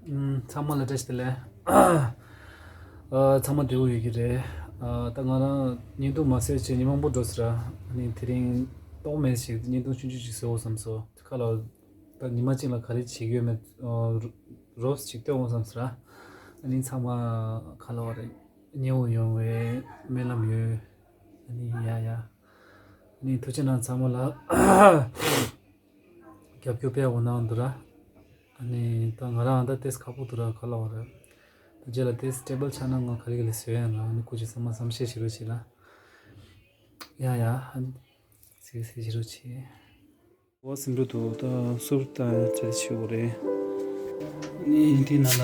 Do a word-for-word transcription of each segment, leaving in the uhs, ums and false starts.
ཨུམ། ཚང་མ་ལ་བཀྲ་ཤིས་བདེ་ལེགས། ཨ། ཚང་མ་བདེ་པོ་ཡོད་ཀྱི་རེད། ཨ། ད་ང་རང་བརྙན་ཐུང་མ་བཟོས་བྱས་ཉིན་མང་པོ་འགྲོ་ཟེར། ཨ་ནི་དེ་རིང་ཏོག་མེད་ཞིག་བརྙན་ཐུང་ཆུང་ཆུང་ཞིག་བཟོ་དགོས་བསམ་སོང་། ཁ་ལ་ད་ཉི་མ་གཅིག་ལ་ག་རེ་བྱེད་ཀྱི་ཡོད་མེད། ཨ། རོབ་ཅིག་སྟོན་དགོས་བསམ་ཟེར། ཨ་ནི་ཚང་མ་ག་ལབ་དགོས་རེད། མཉེས་པོ་ཡོང་བའི་སྨོན་ལམ་ཡོད། ཨ་ནི་ཡ་ཡ། ཨ་ནི་ཐུགས་རྗེ་གནང་ཚང་མ་ལ། རྒྱབ་སྐྱོར་སྤེལ་འོང་གནང་འདུག་ར། ཨ་ནི་ད་ང་རང་ད་ཏེས་ཁག་པོ་འདུག་ར། ག་ལབ་དགོས་རེད། ད་རྗེས་ལ་ཏེས་ཊེ་བལ་ཆགས་ན་ང་ག་རེ་ག་རེ་བཟོ་ཡ་ཡིན་ར། ཨ་ནི་སྐུ་མཁྱེན་ཚང་མ་བསམ་ཤེས་བྱེད་རོགས་བྱེད་ལ། ཡ་ཡ། ཨ་ནི་གཟིགས་གཟིགས་བྱེད་རོགས་བྱེད། འོ་སེམས་འགྲོ་འདུག་ད་སུར་ད་ཆ་ཆེ་བོ་རེད། ནི་འདི་ནང་ལ་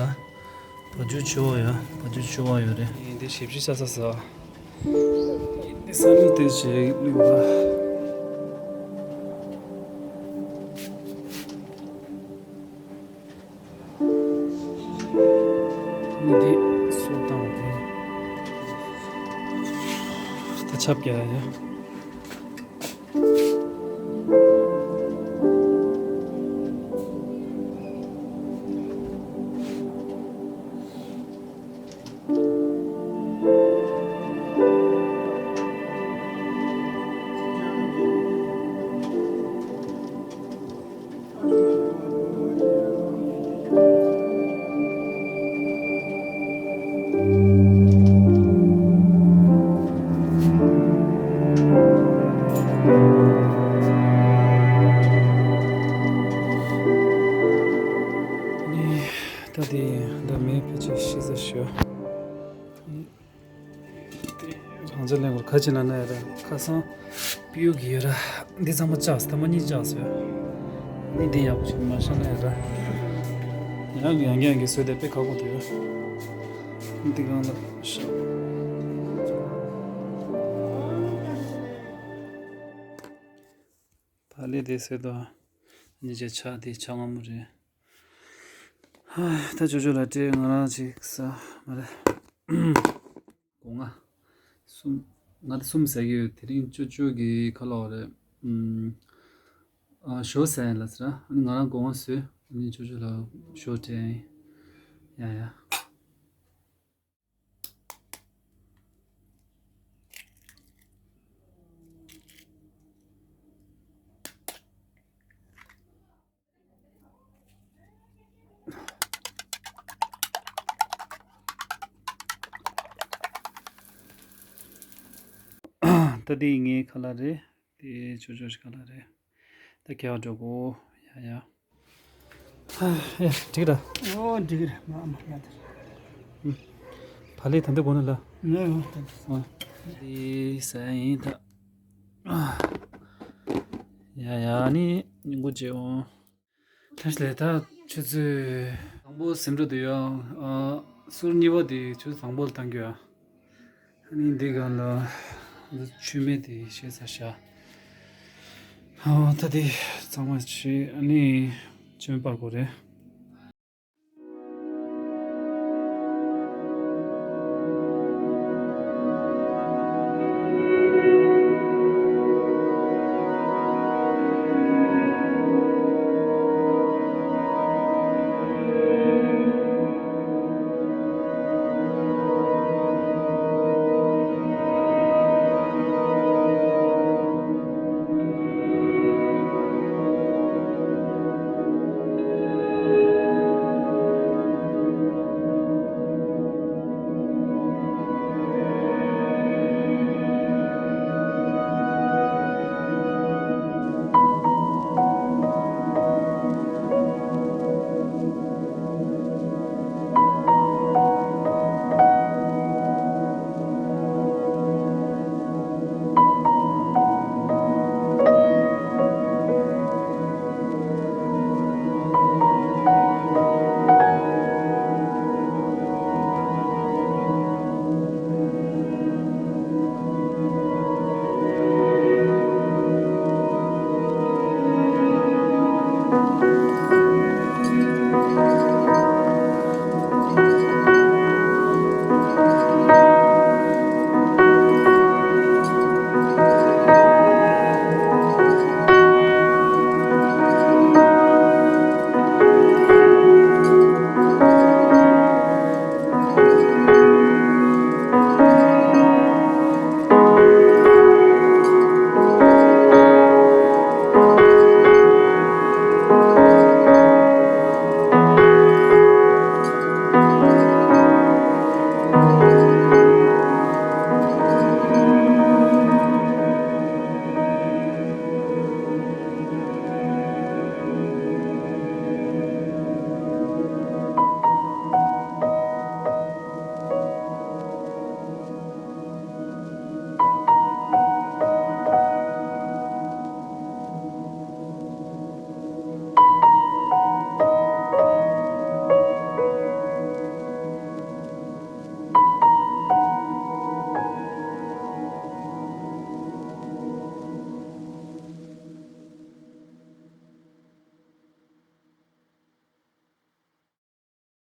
བ་ཇུ་ཆུ་བ་ཡོད། བ་ཇུ་ཆུ་བ་ཡོད་རེད། ནི་འདི་ཞིབ་ཞིབ་ཆ་ས་ས། འདི་ས་ནི་དེ་ཞིག་ལུས་པ། ནི་འདི་སུར་བཏང་བ་རེད། ད་ཆབ་རྒྱག་ཡ། ད་དེ་འདྲ་མེད་ཕལ་ཆེར་ཤི་ས་ཞོ། རང་ཅག་ལེན་གོ་ཁ་ཅིག་ན་ན་ཡ་ར་ཁ་སང་པིའུ་གི་ཡོད་ར། འདི་ཚང་མ་བཅག་ཐ་མ་གཉིས་བཅག་ཟེར། འདི་འདི་ཡག་པོ་ཞིག་མ་ཤ་ན་ཡ་ར། ཡང་ཡང་ཡང་གི་བཟོས་ཏེ་དཔེ་ཁག་པོ་འདུག་འདི་གང་ལ་ཤ། ད་ལེ་དེ་བཟོས་དོ། གཉིས་ཆ་ཆ་དེ་ཆ་སྔ་མོ་རེད། ཧ། ད་ཅོ་ཅོ་ལ་སྤྲད། ང་རང་ཅིག་ཟ་མ་རེད། སྒོ་ང་གསུམ། ང་ད་གསུམ་ཟ་གི་ཡོད། དེ་རིང་ཅོ་ཅོ་གི་ཁ་ལོ་རེད། ཨ། ཞོ་ཟ་ཡིན་ལ་ཟེར། ཨ་ནི་ང་རང་སྒོ་ང་བཟོས། ཨ་ནི་ཅོ་ཅོ་ལ་ཞོ་སྤྲད་ཡིན། ཡ་ཡ། ད་འདི་ངའི་ཁ་ལག་རེད། དེ་ཅོ་ཅོ་ཞིག་ག་ལ་རེད། ད་ག་བ་འགྲོ་གོ། ཡ་ཡ། ཧ། ཡ། འགྲིག་ར། ཨོ་འགྲིག་ར། མ་མ་ཡ་ད། ཧུམ། བ་ལེ་ད་འདི་གོ་ན་ལ། ནོ་ཡོ་ད། ཨ། འདི་ཟ་ཡིན་ད། ཡ་ཡ་ནི་ཉིན་གུ་རྗེ་འོང་། ཐ་ཤི་ལེ་ད་ཆུ་ཚོད་དང་པོ་ཟིན་འགྲོ་དུ་ཡོད། ཨ། སུར་གཉིས་པ་དེ་ཆུ་ཚོད་དང་པོ་ལ་བཏང་རྒྱུ་ཡ། ཨ་ནི་འདི་གང་ལ་ཆུ་མེད་དེ་ཤེས་ས་ཤ། ཨ། ད་དེ་ཚང་མ་ཆུ་ཨ་ནི་ཆུ་མེད་པར་གོ་རེད།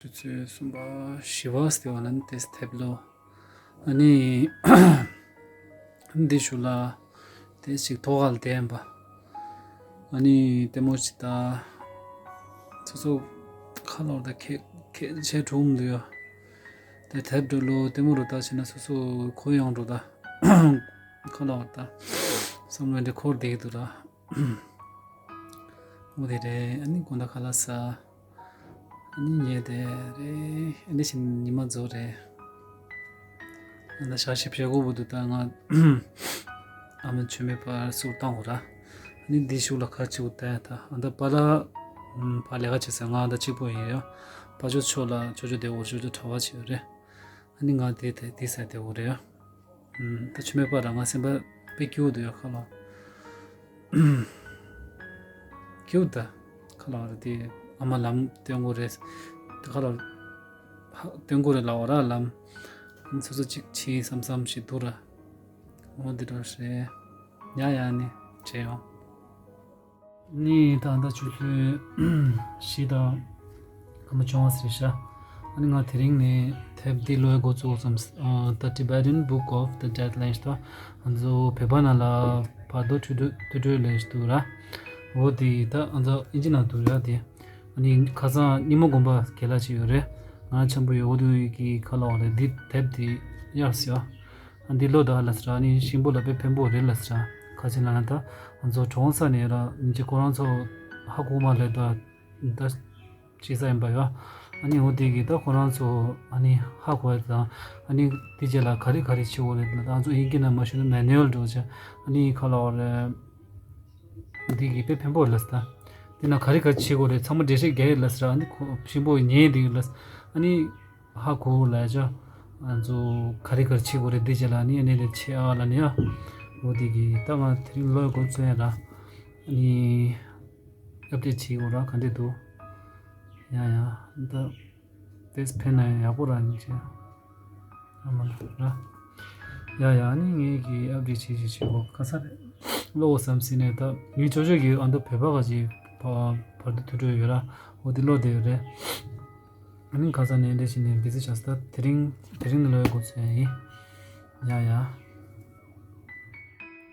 ཆུ་ཚོད་གསུམ་པ་བཞི་པ་ཟེར་བ་ན་ནི་དེ་ཐེབས་ལོ། ཨ་ནི་འདི་ཞུ་ལ་དེ་ཞིག་ཐོག་ཁ་ལ་བསྡད་ཡིན་པ། ཨ་ནི་ལྟད་མོ་ཞིག་ལྟ། སོ་སོ་ཁ་ལོར་ད་ཁེ་ཁེ་ཆེ་གྲུང་འདུག་ཡ། དེ་ཐེབས་འགྲོ་ལོ་ལྟད་མོ་རུ་ལྟ་བྱས་ན་སོ་སོ་ཁོ་ཡོང་འགྲོ་ད། ཁ་ལོར་ད་བསམ་བློ་འདི་འཁོར་བསྡད་ཀྱི་འདུག་ད། འོ་དེ་རེད། ཨ་ནི་དགོང་དག་ཁ་ལག་ཟ། ཨ་ནི་ཉལ་བསྡད་རེད། ཨ་ནི་ཕྱི་ཉི་མ་རྫོགས་རེད། ཨ་ད་ཞག་ཞིབ་བྱེད་དགོས་པ་འདུག་ད་ང་ཨ་མ་མཆོད་མེ་ཕར་གསུར་བཏང་དགོས་ར། ཨ་ནི་འདི་ཤུགས་ལ་ཁར་ཅིག་བསྡད་ད། ཨ་ད་པཱ་ལགས་ཕར་ལས་ཀ་བྱེད་ས་ང་ཨ་ད་གཅིག་པོ་ཡིན་ཡ། པཱ་ཅོ་ཕྱོགས་ལ་ཅོ་ཅོ་བསྡད་དགོས། ཅོ་ཅོ་གྲྭ་པ་བྱེད་ཡོད་རེད། ཨ་ནི་ང་དེ་དེ་དེ་ས་བསྡད་དགོས་རེད་ཡ། ད་ཆུ་མེད་པ་ར་ང་སེམས་པ་དཔེ་སྐྱིད་པོ་འདུག་ཡ། ཁ་ལོ་སྐྱིད་པོ་ད། ཁ་ལོ་ར་དེ་ཨ་མ་ལམ་སྟོན་དགོས་རེད། ད་ཁ་ལོ་ཧ་སྟོན་དགོས་རེད་ལབ་པ་ར་ལམ། སོ་སོ་གཅིག་བྱེད་བསམ་བསམ་ཞིག་འདུག་ར། འོ་འདི་འདྲ་རེད། ཡ་ཡ་ནི་བྱས་ཡོང་། ནི་ད་ལྟ་ཆུ་ཚོད་བཞི་དང་སྐར་མ་བཅོ་ལྔ་ཟིན་ཤག་ཨ་ནི་ང་དེ་རིང་ནས་དེབ་འདི་ཀློག་ཡ་འགོ་བཙུགས་སམ། The Tibetan Book of the Dead ལབ་ཤག་ང་ཚོ་བོད་པ་ནང་ལ་བར་དོ་ཐོས་གྲོལ་ཐོས་གྲོལ་ལབ་ཤག་འདུག་ར། འོ་དེ་ད་ང་ཚོ་ཨིན་ཇི་ནང་འདུག་ར་དེ། ཨ་ནི་ཁ་སང་རྙིང་མ་དགོན་པ་རྒན་ལགས་ཅིག་ཡོད་རེད། ང་འཆམ་པོ་ཡོད། འོ་དེ་གི་ཁ་ལ་འོ་རེད། འདི་དེབ་དེ་གཡར་ཟེར་བ། ཨ་འདི་ཀློག་ད་ལབ་ཟེར། ཨ་ནི་གཤིན་པོ་ལ་དཔེ་ཕན་པོ་རེད་ལབ་ཟེར། ཁ་ཅིག་ལ་ན་ད་ང་ཚོ་གྲོང་ས་ནས་ར་ཉིན་གཅིག་ཁོ་རང་ཚོ་ཧ་གོ་མ་ལས་ད་ད་བྱེད་ས་ཡིན་པ་ཡོད། ཨ་ནི་འོ་དེ་གི་ད་ཁོ་རང་ཚོ་ཨ་ནི་ཧ་གོ་ཡ་དང་། ཨ་ནི་དེ་རྗེས་ལ་ག་རེ་ག་རེ་བྱེད་དགོས་རེད་ད། ང་ཚོ་ཨིན་སྐད་ནང་མ་ཞུ་ན་མེ་ནུ་ཨལ་འགྲོ་བྱ། ཨ་ནི་ཁ་ལ་འོ་རེད། འདི་གི་དཔེ་ཕན་པོ་ལབ་ད། འདི་ན་ག་རེ་ག་རེ་བྱེད་དགོས་རེད། ཚང་མ་འགྲེལ་བཤད་རྒྱག་ཡོད་ལབ་ཟེར། ཨ་ནི་ཁོ་གཤིན་པོ་ཉན་འདི་ལབ། ཨ་ནི་ཧ་གོ་ལབ་ཅོ། ང་ཚོ་ག་རེ་ག་རེ་བྱེད་དགོས་རེད། འདི་བྱས་ལ་ཨ་ནི་ཨ་ནི་ལས་བྱེད་ཨ་ལ་ནི་ཨ། འོ་དེ་གི་ད་ང་དེ་རིང་ཀློག་ཡ་འགོ་བཙུགས་ཡ་ར། ཨ་ནི་ཨབ་ཌེཊ་བྱེད་དགོས་ར། ག་འདྲས་འདུག་ཡ་ཡ་ད། དེས་ཕན་ན་ཡག་པོ་རང་ཡིན་ཅེ། ཨ་མ་ལ་ར། ཡ་ཡ་ཨ་ནི་ངས་ཀྱི་ཨབ་ཌེཊ་བྱེད་བྱེད་བྱེད་གོ་ག་ས་རེད། ཀློག་བསམ་སྲིད་ནས་ད་ངའི་ཅོ་ཅོ་གི་ཨ་མདོ་བོད་པ་ག་ཅིག་བར་དུ་ཐུག་འགྲོ་ཡོད་ར། འོ་དེ་ཀློག་བསྡད་ཡོད་རེད། ཨ་ནི་ག་ས་ནས་འདྲ་བྱས་ནས་བི་ཟི་བྱས་ད་དེ་རིང་དེ་རིང་ནས་ཀློག་ཡ་འགོ་ཚུགས་ཡ་ཡིན། ཡ་ཡ།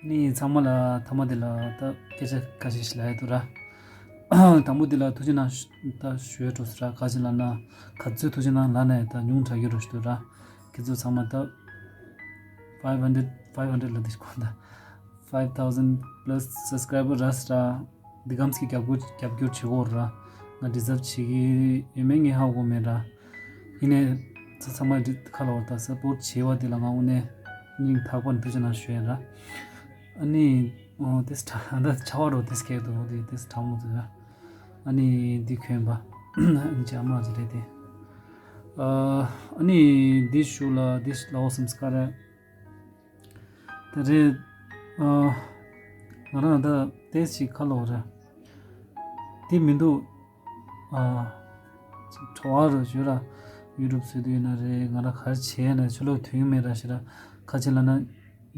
ནི་ཚང་མ་ལ་ཐ་མ་དེ་ལ་ད་སྐད་ཆ་ཁ་ཤས་ཤིག་ལབ་ཡ་འདུག་ར། དང་པོ་དེ་ལ་ཐུགས་རྗེ་གནང་ད་ཞུ་ཡ་འགྲོ་ཟེར་ར། ག་ཅི་ལབ་ན་ག་ཚོད་ཐུགས་རྗེ་གནང་ལབ་ན་ཡང་ད་ཉུང་དྲགས་ཀྱི་རེད་ཞུ་འདུག་ར། ཁྱེད་ཚོ་ཚང་མ་ད་five hundred five hundred ལ་དེ་ཞིག་གོ་ད། five thousand plus subscriber ར་ཟེར་ར། འདི་གམ་སྐྱིད་རྒྱབ་སྐྱོར་རྒྱབ་སྐྱོར་བྱེད་དགོས་ར། ང་deserve བྱེད་ཀྱི་ཡོད་མེད་ངས་ཧ་གོ་མེད་ར། ཡིན་ནའི་ཚ་ཚང་མ་འདི་ཁ་ལ་བར་ད་སཔོར་ཊི་བྱེད་པ་འདི་ལ་ང་དངོས་གནས་སྙིང་ཐག་པ་ནས་ཐུགས་རྗེ་གནང་ཞུ་ཡ་ར། ཨ་ནི་ཨོ་དེ་ད་ད་ཆ་བ་རོ་དེ་སྐད་དུ་དེ་དེ་དྲང་མོ་དེ་ར། ཨ་ནི་འདི་གྱོན་པ་ཨ་ནི་ཅ་མ་ཅི་རེད་དེ། ཨ་ནི་འདི་ཞུ་ལ་འདི་ལའོ་སམ་སྐར་ར། ད་རེད། ཨ་ང་རང་ད་ཏེས་ཅིག་ཁ་ལོ་རེད། དེ་མི་འདུག་ཨ་ཅིག་བྲོ་བ་རུ་བྱོས་ར། ཡུ་ཊུབ་བཟོས་དུས་ཡིན་ན་རེད། ང་རང་ག་རེ་བྱས་ན་ཕྱི་ལོགས་དོན་མེད་ར་ཞེ་ར། ཁ་ཆེ་ལ་ན་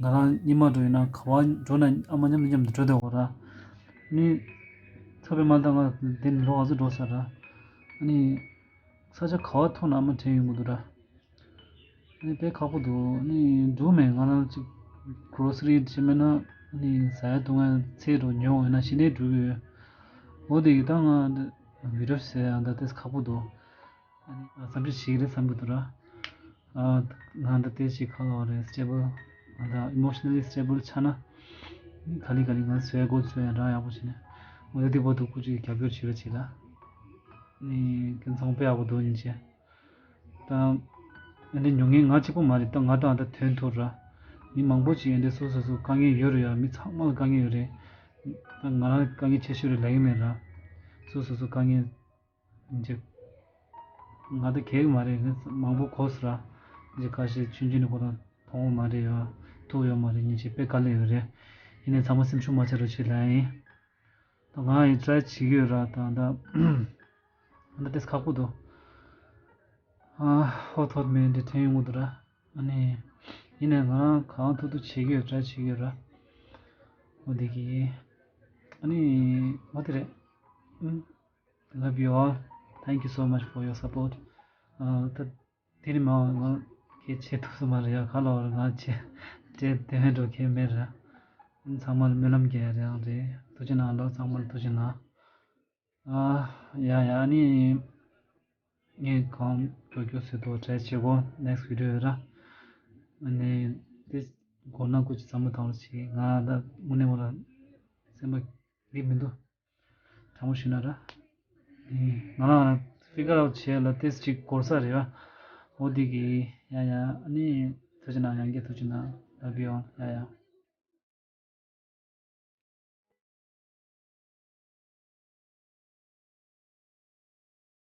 ང་རང་ཉི་མ་འགྲོ་ཡིན་ན་ག་བ་འགྲོ་ན་ཨ་མ་མཉམ་དུ་མཉམ་དུ་འགྲོ་བསྡད་འོ་ར། ནི་ཚ་བའི་མ་ད་ང་དེ་ནི་ལོ་ག་ཚོད་འགྲོ་ས་ར། ནི་ས་ཆ་ག་བ་ཐོན་ན་ཨ་མ་དྲན་ཡོང་གི་འདུག་ར། ཨ་ནི་དཔེ་ཁག་པོ་འདུག་ཨ་ནི་འགྲོ་མེད། ང་རང་ཅིག་གྲོ་སི་རི་ཅིག་མེད་ན་ཨ་ནི་ཟ་ཡ་འཐུང་ཡ་ཚལ་རུ་ཉོ་འོང་ཡོད་ན་གཞི་ནས་འགྲོ་གི་ཡོད། འོ་དེ་གི་ད་ང་འདི་བི་ཌིའོ་ཟེར་ཡ་འདི་ཏེས་ཁག་པོ་འདུག་ཨ་ནི་བསམ་ཚུལ་ཞིག་རེད་བསམ་གི་འདུག་ར། ཨ་ང་འདི་ཏེས་ཅིག་ཁག་པོ་རེད། སི་ཊེ་བལ་ང་འདི་ཨི་མོ་ཤི་ནལ་ལི་སི་ཊེ་བལ་ཆགས་ན་ཨ་ནི་ག་ལེ་ག་ལེ་ང་བཟོ་ཡ་འགོ་བཟོ་ཡ་ར་ཡག་པོ་བྱས་ནས་འོ་དེ་བར་དུ་སྐུ་མཁྱེན་གྱིས་རྒྱབ་སྐྱོར་བྱེད་རོགས་བྱེད་ད། ཨ་ནི་ཁྱེད་ཚང་དཔེ་ཡག་པོ་འདུག་ཡིན་ཅེ། ད་ཨ་ནི་ཉོ་མཁན་ང་གཅིག་པོ་མ་རེད། ད་ང་དང་ད་དོན་ཐུག་ར། མི་མང་པོ་ཅིག་ཡོད་འདི་སོ་སོ་སོ་དཀའ་ངལ་ཡོད་རེད་ཡ། མི་ཚང་མ་ལ་དཀའ་ངལ་ཡོད་རེད། ད་ང་རང་དཀའ་ངལ་ཆེ་ཤོས་རེད་ལབ་ཀྱི་མེད་ར། སོ་སོ་སོ་དཀའ་ངལ་ཅིག་ང་ད་གས་མ་རེད། ངས་མང་པོ་གོ་སོང་ར། ཅིག་ཁ་ཤས་ཆུང་ཆུང་ནས་ཁོ་རང་མཐོང་བ་མ་རེད་ཡ། ཐུག་ཡོད་མ་རེད། ཉིན་ཞིག་དཔེ་དཀའ་ལས་ཡོད་རེད། ཡིན་ནའི་ཚང་མ་སེམས་ཤུགས་མ་ཆག་རོགས་བྱེད་ལབ་ཡིན། ད་ང་ཡི་ཊ་རའི་བྱེད་ཀྱི་ཡོད་ར། ད་ད་ད་ཏེས་ཁག་པོ་འདུག་ཨ་ཧོ་ཐོད་མེད་འདི་དྲན་ཡོང་གི་འདུག་ར། ཨ་ནི་ཡིན་ནའི་ང་རང་གང་ཐུབ་ཐུབ་བྱེད་ཀྱི་ཡོད། ཊ་རའི་བྱེད་ཀྱི་ཡོད་ར། འོ་དེ་གི་ཨ་ནི་འོ་དེ་རེད། ཨུམ། Love you all. Thank you so much for your support. ཨ་ད་དེ་རིང་མ་ང་གལ་ཆེ་ཐུབ་སོང་མ་རེད་ཡ། ག་ལ་བར་ང་ཆེ་དེ་དེ་མེད་འགྲོ་གལ་མེད་ར། ཚང་མ་ལ་སྨོན་ལམ་རྒྱག་ཡ་རང་རེད། ཐུགས་རྗེ་གནང་ལོ། ཚང་མ་ལ་ཐུགས་རྗེ་གནང་། ཨ་ཡ་ཡ། ཨ་ནི་ངས་གང་འགྲོ་རྒྱུ་ཟེར་དོ་བྲེལ་བྱེད་གོ next video ར། ཨ་ནི་དེ་གོ་ན་སྐུ་ཅི་བསམ་བློ་བཏང་རོགས་བྱེད། ང་ད་དངོས་གནས་མོ་ལ་སེམས་པ་འགྲིག་མི་འདུག་དྲང་པོ་ཞུས་ན་ར། ཨེ། ང་རང་ལ་figure out བྱེད་ལ་ཏེས་ཅིག་འགོར་ས་རེད་བ། འོ་དེ་གི་ཡ་ཡ། ཨ་ནི་ཐུགས་རྗེ་གནང་། ཡང་བསྐྱར་ཐུགས་རྗེ་གནང་། Love you all. ཡ་ཡ།